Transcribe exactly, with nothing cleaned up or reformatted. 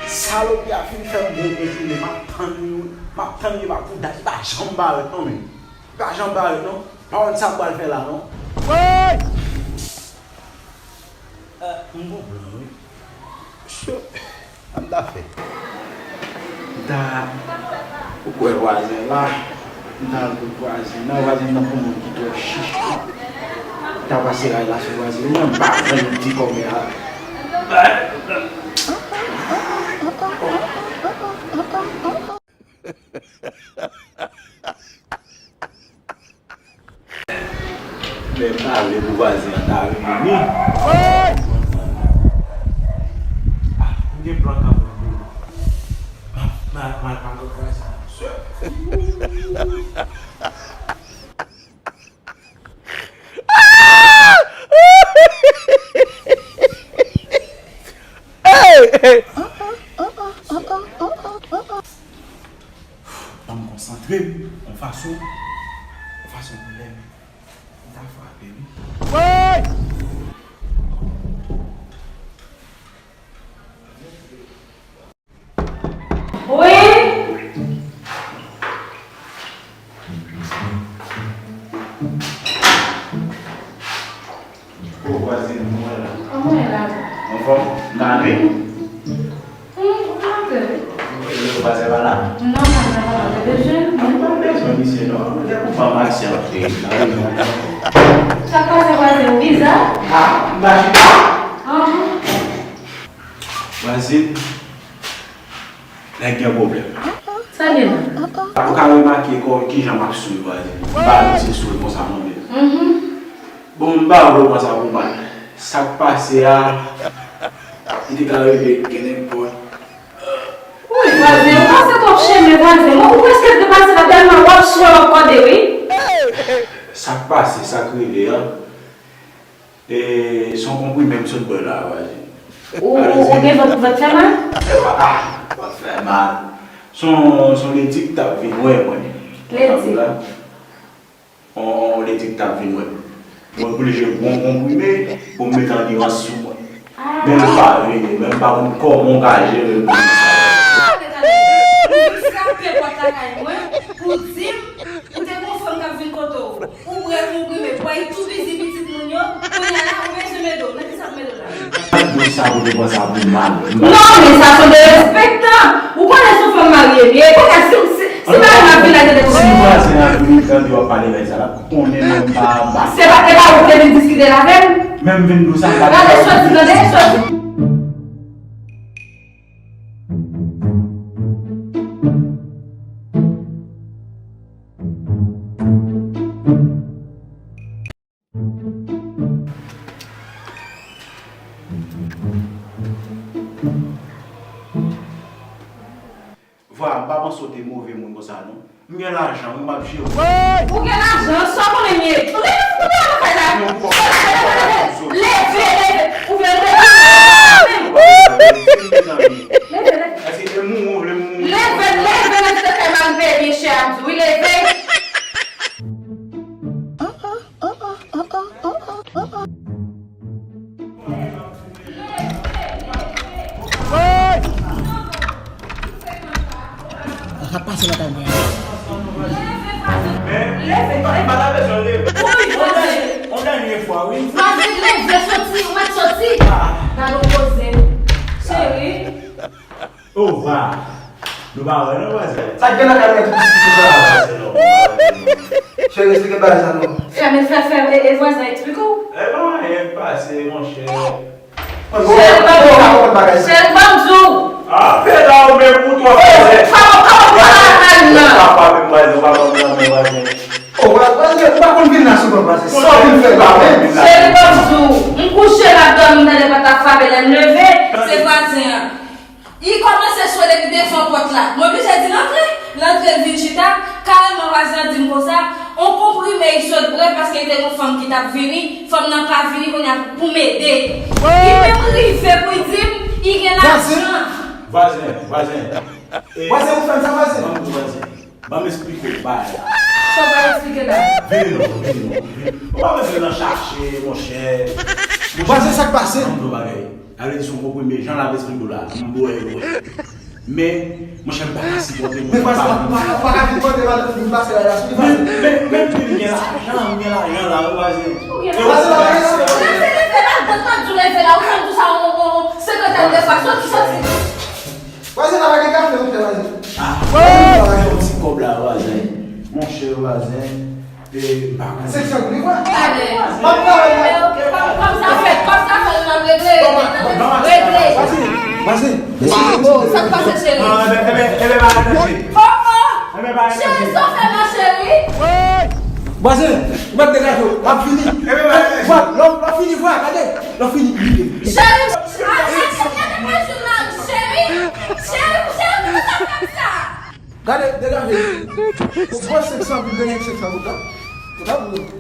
Salopri a fin fè m gwo konpliman, m ap tann li, m ap tann li, m ap pou dat, li pa janm parèt non, men. Li pa janm parèt non. Pa konn sa m pral fè la non. Woy! Eh, m gon plan wi. Mesye, sa m ta fè? M ta, ou kwè vwazen la? M ta al kot vwazen nan, vwazen nan pou moun ki twò chich. M ta pase ray la sou vwazen nan, m pa jwenn ti kòmè a. Men m ta vle pou vwazen an ta vini. Ah, m gen plan kanmenm wi. M a, m a, m a, m a kot vwazen an. Hey! Hey! Ban m konsantre m yon fason, yon fason pou lè m ta frape wi. Woy! Wi. O vwazin, mwen la. Kòman w ye la? Anfòm? N a vin? Hum, ou pa antre wi. Ou vwazin pa la? Non, pa la, pa la. Ou te bezwen? Mwen pa bezwen misye non. Mwen te pou ban m aksè antre. Sa k pase vwazin, ou biza? Ah, m pa chita? Anhan. Vwazin, nèg gen pwoblèm. Sa gen la? Ou ka remake kò kijan m ap sou vwazin. M pa abitie sou konsa mwen menm. Mhm. Bon, m pa vle w pran sa pou mal. Sa k pase a, li te ka rive gen nenpòt. Wi, vwazin, ou pase twòp chemen, vwazin. Mwen, ou prèske te pase la tèlman w ap swe, w ap kòde, wi. Sa k pase, sa k rive a, e, se yon konprime m sot bwè la, vwazin. Ou, ou, ou gen vant, vant fè mal? Se pa, ah, vant fè mal. Se yon, se yon ledi k t ap vin wè mwen. Ledi? On, on ledi k t ap vin wè m. Mwen oblije pran konprime pou m mete andeyans sou mwen. Men m pa vini, men m pa konn kòman w ka jere l pou m sa. Ou vin frape pòt lakay mwen pou di m ou te gon fanm k ap vin kote w. Ou bwè konprime, bwè tou bizi pitit moun yo, kounye a la ou bezwen mede w. Nan ki sa pou mede w la? Mwen sa pou te pran sa pou mal. Non, men sa se yon derespektan. Ou konnen se yon fanm marye m ye. Kounye a, si, si, si pa m ap vin la tande. Si vwazen an vini tande w ap pale bagay sa la, konnen mwen pa ba. Se pa, e pa ou ki te vin diskite l avè m? Men m vin di w sa, m pa. Gade, soti, tande, soti. Vwa, m pa panse w te move moun konsa non. M gen lajan, m ap jere w. Ou gen lajan, sa w konnen m ye? Ou gen lajan, ou gen lajan, ou gen lajan. Leve, leve, ou vle leve. Leve, leve. Leve, leve. Leve, leve, leve, se fè mal peye byen chè a, m di w, wi, leve. Sa k pase lakay mwen an? Men, mwen pa ta bezwen leve. On dènye, on dènye fwa, wi. Vwazen, leve, soti, ou mèt soti. Gade yon koze. Cheri. O, vwa. Nou pa wè non, vwazen. Sa k gen nan kay mwen tou piti piti sa? Cheri, esplike bagay sa non. Fèmen, fè, fè, e, e vwazen eksplike w. E pa anyen k pase, monchè. Cheri, ban m di w. Cheri, ban m di w. Ah, fè la ou menm ou twò fè. Fò w, fò w pale nan. Ou pa frape m, vwazen, ou pa frape m nan men, vwazen. O, vwazen, ou pa konn vin la souvan, vwazen. Sa w vin fè la menm? Cheri, ban m di w. M kouche, m ap dòmi, m tande pòt la frape, lè m leve, se vwazen an. Li kòmanse swe depi devan pòt la. Mwen oblije di l antre. L antre, l vin chita. Kareman, vwazen an di m konsa, on konprime li sot bwè paske li te gon fanm ki t ap vini. Fanm nan pa vini, kounye a pou m ede. Li menm rive pou l di m li gen lajan. Vwazen, vwazen. Vwazen, ou fè m sa, vwazen? Ban m di vwazen. Ban m esplike w bagay la. Sa w pral eksplike la? Vini non, vini non. Ou pa bezwen nan chache, monchè. Vwazen, sa k pase? Ann do bagay. Sa vle di se yon konprime, jan l ap esplike w la, m dwe wè. Men, monchè, m pa ka sipòte moun. Men vwazen, w pa ka vin mande madanm pou l pase la, la sou li vwazen. Men, men, men, m gen lajan, m gen lajan la, wi, vwazen. Vwazen, la vwazen. Leve la, gòt mwen di w leve la, ou fè m tou sa, on, on, sekretè de fwa, soti, soti. Vwazen, la pa gen kafe, ou fè vwazen. Ah, vwazen, yon ti kòb la, vwazen. Monchè, vwazen. E, m pa konnen. Seksyon pou li vwa. Gade. M ap travay la. Kòm, kòm sa fèt, kòm sa fèt, m ap regle. Regle. Vwazen, vwazen. Oh, sa k pase, cheri? Ah, ebe, ebe, ebe, pa rete. Oh, oh. Ebe, pa rete. Cheri, sa w fè la, cheri? Vwazen, ou mèt degaje w, m ap vini. Ebe, pa rete. Vwa, lè w lè w fini vwa, gade, lè w fini. Cheri, cheri, cheri, cheri, cheri, cheri, cheri, cheri, cheri, Gade, degaje. Ou pran senk san goud, degaje senk san goud la. Ou ta pou.